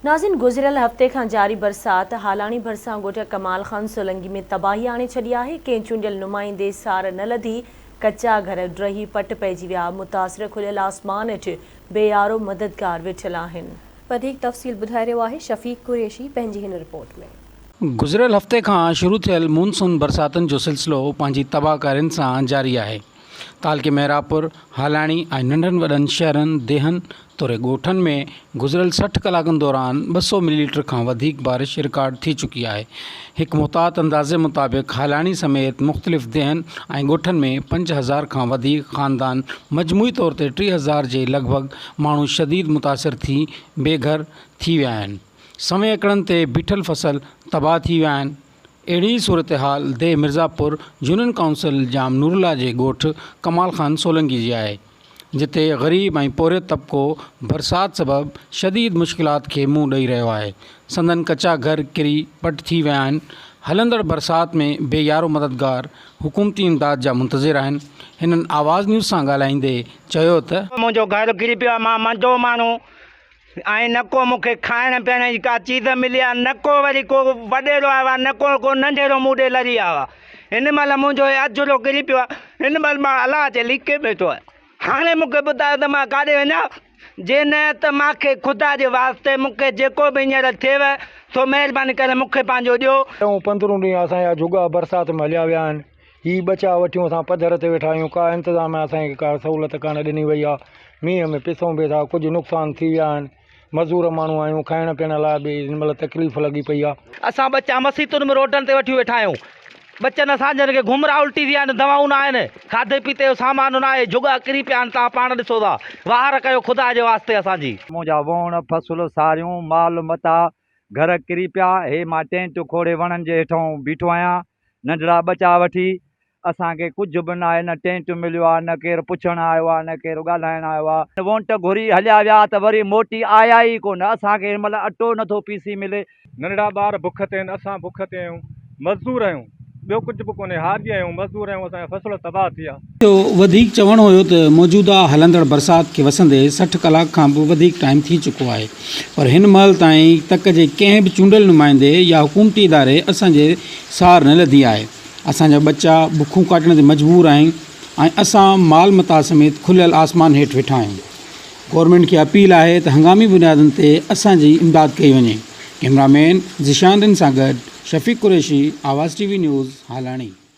ناظرين گذريل هفتي کان جاري برسات هالاڻي ڀرسان ڳوٺ ڪمال خان سولنگي ۾ تباهي آڻي ڇڏي آهي، ڪنهن چونڊيل نمائندي سار نه لڌي، ڪچا گهر ڊهي پٽ پئجي ويا، متاثر کليل آسمان هيٺ بي يارو مددگار ويٺل آهن. وڌيڪ تفصيل ٻڌائي رهيو آهي شفيق قريشي پنهنجي هن رپورٽ ۾. گذريل هفتي کان شروع ٿيل مون سون برساتن جو سلسلو پنهنجي تباهه ڪارين سان جاري آهي. تعلقي محرابپور، هالاڻي ۽ ننڍن وڏن شهرن، ديهن توڙي ڳوٺن ۾ گذريل 60 ڪلاڪن دوران 200 ملي ليٽر کان وڌيڪ بارش رڪارڊ ٿي چڪي آهي. هڪ محتاط اندازي مطابق هالاڻي سميت مختلف ديهن ۽ ڳوٺن ۾ 5000 کان وڌيڪ خاندان مجموعي طور تي 3000 جي لڳ ڀڳ ماڻهو شديد متاثر ٿي بي گهر ٿي ويا آهن. سوين ايڪڙن تي بيٺل فصل تباهه ٿي ويا آهن. اهڙي ئي صورتحال ديهه مرزاپور يونين ڪائونسل ڄام نورالله جي ڳوٺ ڪمال خان سولنگي جي آهي، جتي غريب ۽ پورهيت طبقو برسات سبب شديد مشڪلات کي منهن ڏئي رهيو آهي، سندن ڪچا گهر ڪري پٽ ٿي ويا آهن، هلندڙ برسات ۾ بي يارو مددگار حڪومتي امداد جا منتظر آهن، هنن آواز نيوز سان ڳالهائيندي چيو ته. منهنجو گهر ڪري پيو آهي، مان منجو ماڻهو ۽ نه ڪو مون کي کائڻ پيئڻ جي ڪا چيز ملي آهي، نه ڪو وري ڪو وڏيرو آيو آهي، نه ڪو ڪو ننڍيرو مون ڏي لڙي آيو آهي. هن مهل منهنجو هي اجهڙو ڪري پيو آهي. هن مهل مان الله جي ليکي ويٺو آهيان. هاڻي مون کي ٻڌايو ته مان ڪاڏي وڃان؟ جي نه ته مان کي خدا جي واسطي مون کي جيڪو به هينئر ٿئيو سو مهرباني ڪري مون کي پنهنجو ڏيو. چئون پندرهون ڏينهن اسان جا جهڳا برسات ۾ هليا ويا آهن. هي ٻچا وٺيون اسان پڌر تي ويٺا آهيون ڪا انتظام اسان کي ڪا سهولت ڪانه ڏني وئي آهي مينهن ۾ پسون به ٿا ڪجهه نقصان ٿي ويا آهن مزور ماڻهو آهيون کائڻ پيئڻ لاء به هن مهل تڪليف لڳي پئي آهي. اسان ٻچا مسيتن ۾ روڊن تي وٺيون ويٺا آهيون ٻچن اسان جن کي گهمرا الٽي ٿي ويا آهن دوائون نه آهن کاڌي پيتي جو سامان نه آهي جهڳا ڪري پيا آهن توهان پاڻ ڏسو ٿا واهر ڪيو خدا جي واسطي اسان جي. منهنجا ووڻ، فصل، ساريون، مال متاع، گهر ڪري پيا، هي مان ٽينٽ کوڙي وڻن جي هيٺئون بيٺو آهيان، ننڍڙا ٻچا وٺي، اسان کي ڪجهه به ناهي، نه ٽينٽ مليو آهي، نه ڪير پڇڻ آيو آهي، نه ڪير ڳالهائڻ آيو آهي. وونٽ گهري هليا ويا ته وري موٽي آيا ئي ڪونه، اسان کي هن مهل اٽو نٿو پيسي ملي. ننڍڙا ٻار بک تي آهن، اسان بک تي آهيون، مزدور آهيون، ٻيو ڪجهه به ڪونهي، هاري آهيون، مزدور آهيون، اسان جا فصل تباهه ٿي ويا. جو وڌيڪ چوڻ هيو ته موجوده هلندڙ برسات کي وسندي 60 ڪلاڪ کان به وڌيڪ ٽائيم ٿي چڪو آهي پر هن مهل تائين تڪ جي ڪنهن به چونڊيل نمائندي يا حڪومتي اداري اسان جي سار نه لڌي آهي اسان جا ٻچا بکون ڪاٽڻ تي مجبور آهن ۽ اسان مال متاع سميت کليل آسمان هيٺ ويٺا آهيون گورنمينٽ کي اپيل آهي ته هنگامي بنيادن تي اسان جي امداد ڪئي وڃي ڪئميرا مين ذيشان رند سان گڏ Shafiq Qureshi Awaz T V news Halani.